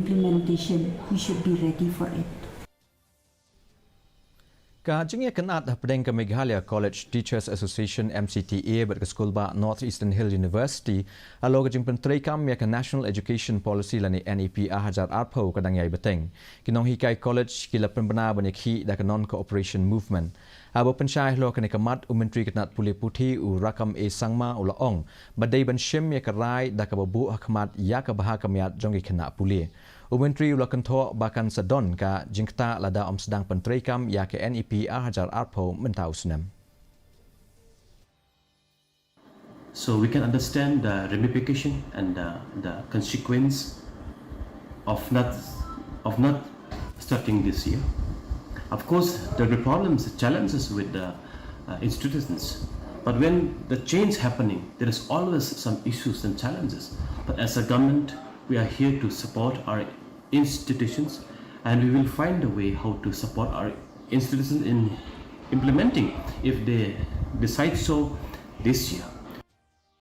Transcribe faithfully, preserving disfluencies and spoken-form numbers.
implementation, we should be ready for it. Ka jingïakynad hapdeng ka Meghalaya College Teachers Association, M C T A, bad ka skulbah North Eastern Hill University halor ka jingpyntreikam ïa ka National Education Policy lane N E P ar hajar arphew ka dang ïai bteng. Ki nonghikai college ki la pynbna ban ïakhih da ka non-cooperation movement. Haba pynshai halor kane ka mat, u Myntri ka tnad pule puthi, u Rakkam A Sangma, u la ong ba dei ban shim ïa ka rai da kaba buh hakhmat ïa ka bha ka miat jong ki khynnah pule. U Myntri u la kynthoh ba kan sa don ka jingktah lada ym sdang pyntreikam ïa ka N E P ar hajar arphew mynta u snem. So we can understand the ramification and the, the consequence of not of not starting this year. Of course, there will be problems, challenges with the uh, institutions. But when the change happening, there is always some issues and challenges. But as a government, we are here to support our institutions, and we will find a way how to support our institutions in implementing if they decide so this year.